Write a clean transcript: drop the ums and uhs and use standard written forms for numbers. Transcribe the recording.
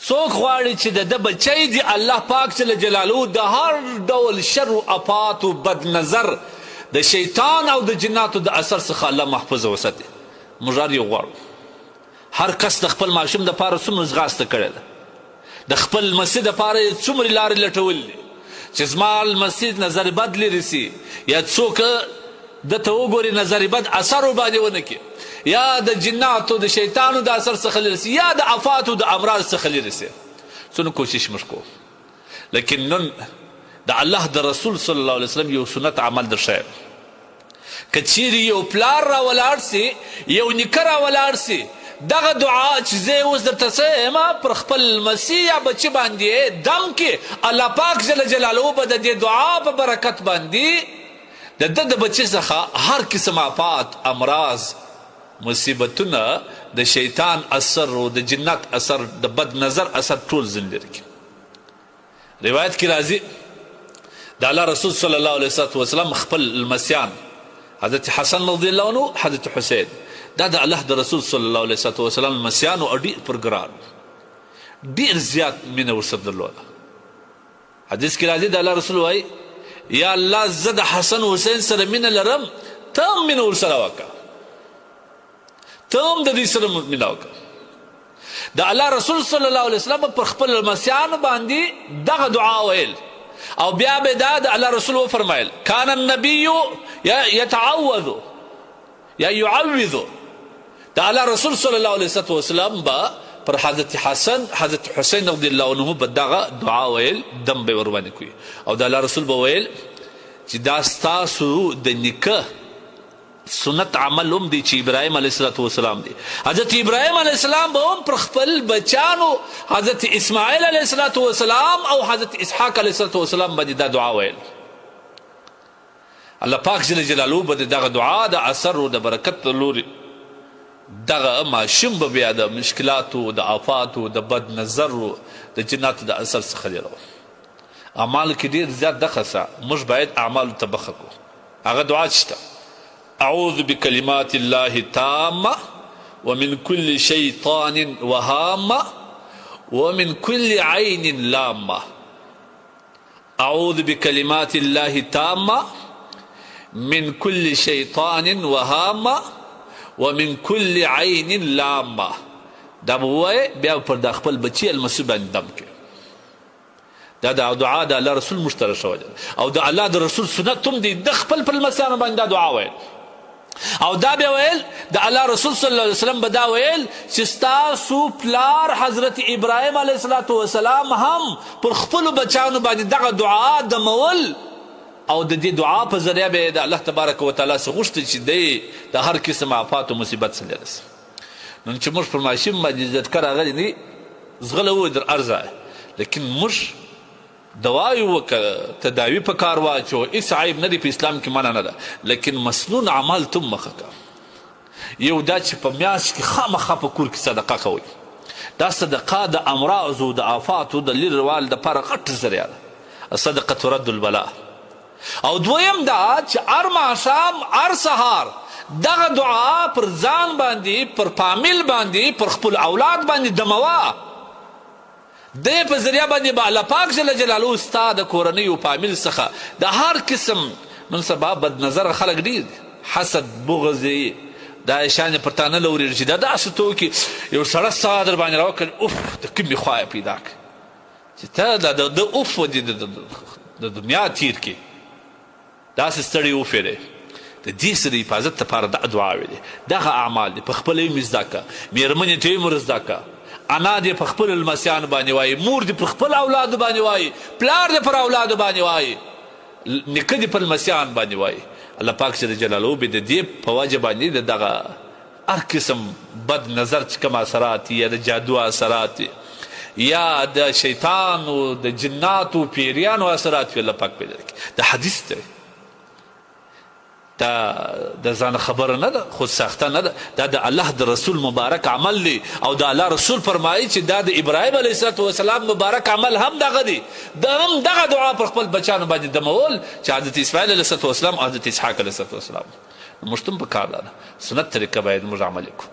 څوک غواړي چې د ده بچی دې الله پاک جل جلاله د هر ډول شر و افات و بد نظر د شیطان او د جناتو د اثر څخه الله محفوظ وساتي؟ موږ هر یو غواړو. هر کس د خپل ماشوم دپاره څومره ځغاسته کړې ده، د خپل لمسي دپاره یې څومره لارې لټولې دي چې زما لمسي نظر بد لرې سي، یا څوک ده ته وګوري نظر بد اثر ورباندې ونه کړي، یا د جناتو د شیطانو د اثر څخه لرې سي، یا د افاتو د امراض څخه لرې سي. څونه کوشش موږ کوو، لیکن نن د الله د رسول صلی الله علیه وسلم یو سنت عمل درښیم. که چیرې یو پلار را ولاړ سي، یو نیکه را ولاړ سي، دغه دعا چې زه یې اوس درته څه یم پر خپل لمسي یا بچي باندې یې دم کې، الله پاک جل جلاله به د دې دعا په برکت باندې د ده د بچي څخه هر قسم آفات، امراض، مصیبتونه، د شیطان اثر او د جنات اثر، د بد نظر اثر ټول ځنې لرې کړي. روایت کې راځي د الله رسول صلی الله علیه وسلم خپل لمسیان حضرت حسن رضی الله عنه، حضرت حسین، دا د الله د رسول صلی الله علیه وسلم لمسیان او ډیر پر ګران، ډیر زیات مینه ورسره درلوده. حدیث کې راځي د الله رسول وایي، یا الله زه د حسن حسین سره مینه لرم، ته هم مینه ورسره وکړه، ته هم د دوی سره مینه وکړه. د الله رسول صلی الله علیه وسلم پر خپل لمسیانو باندې دغه دعا ویل، او بیا به دا د الله رسول وفرمایل، کان النبی یتعوذ یا يعوذ. د الله رسول صلی الله علیه وسلم به پر حضرت حسن، حضرت حسین رضی الله عنه به دغه دعا ویل، دم به ور باندې کوي، او د الله رسول به ویل چې دا ستاسو د نیکه سنت عمل هم دی چې ابراهیم علیه السلام دی. حضرت ابراهیم علیه السلام به هم پر خپل بچانو حضرت اسماعیل علیه السلام او حضرت اسحاق علیه السلام باندې دا دعا ویل. الله پاک جل جلاله به دغه دعا د اثر او د برکت لوري دغه ماشوم به بیا د مشکلاتو، د آفاتو، د بد نظر، د جناتو د اثر څخه لري. اعمال کې ډیر زیات دغه څه موږ باید اعمالو ته بخښه کو. هغه دعا چته، اعوذ بکلمات الله تامه ومن كل شیطان وهامه ومن كل عین لامه. اعوذ بکلمات الله تامه من كل شیطان وهامه ومن كل عین لامه. دا به ووایې، بیا پر د خپل بچي المسیح باندې دم کې. دا د دعا د الله رسول موږ ته رسولې ده، او د الله د رسول سنت هم دی، د خپل پر لمسیانو باندې دا دعا ویل. او دا به ویل د الله رسول صلی الله علیه وسلم به دا ویل چې ستاسو پلار حضرت ابراهیم علیه السلام هم پر خپلو بچانو باندې دغه دعا دمول، او د دې دعا په ذریعه به د الله تبارک وتعالی څخه غوښتل چې دی د هر قسم آفات او مصیبت څخه لرې شي. نن چې موږ پر ماشین باندې ځټکه راغلي نه زغله وو در ارزه، لیکن موږ دوا یې وکړه، تداوي په کار واچو، هیڅ عیب نه دی، په اسلام کې منع نه ده، لیکن مسنون عمل تم مخه کا. یو دا چې په میاشت کې خامخا په کور کې صدقه کوئ، دا صدقه د امراضو د آفاتو د لرې دپاره غټه ذریعه ده، الصدقه ترد البلاء. او دویم دا چې هر ماښام هر سهار دغه دعا پر ځان باندې، پر فامیل باندې، پر خپل اولاد باندې دموه. د په ذریعه باندې به الله پاک جل جلاله ستا د کورنۍ او فامیل څخه د هر قسم، نن سبا بد نظر خلک ډیر دي، حسد، بغض، دا شان پر تا نه لورېږي چې دا داسې توکي یو سړه ساه در باندې راوکړ، اوف د کومې خوا یې پیدا کړ چې ته دا د اوف دې د دنیا تیر کې داسې ستړی وفېری. د دې څه د حفاظت لپاره دا دعاوې دي، دغه اعمال دي. په خپله یې هم زده که، مېرمنې ته یې هم ورزده که، انا دې په خپلو لمسیانو باندې وایي، مور دې پر خپل اولادو باندې وایي، پلار دې پر اولادو باندې وایي، نیکه دې پر لمسیان باندې وایي. الله پاک جل جلاله به د دې په وجه باندې د دغه هر قسم بد نظر چې کوم اثرات یا د جادو اثرات یا د شیطان او د جناتو پیریانو اثرات وي، الله پاک پیدا کړي. د حدیث دی، دا د ځان خبره نه ده، خود ساخته نه ده، دا د الله د رسول مبارک عمل دی. او د الله رسول فرمایي چې دا د ابراهیم علیه السلام مبارک عمل هم دغه دی، د هم دغه دعا پر خپل بچانو باندې دمول چې حضرت اسماعیل علیه السلام او حضرت اسحاق علیه السلام. موږ ته هم په کار ده سنت طریقه باید موږ عملي کړو.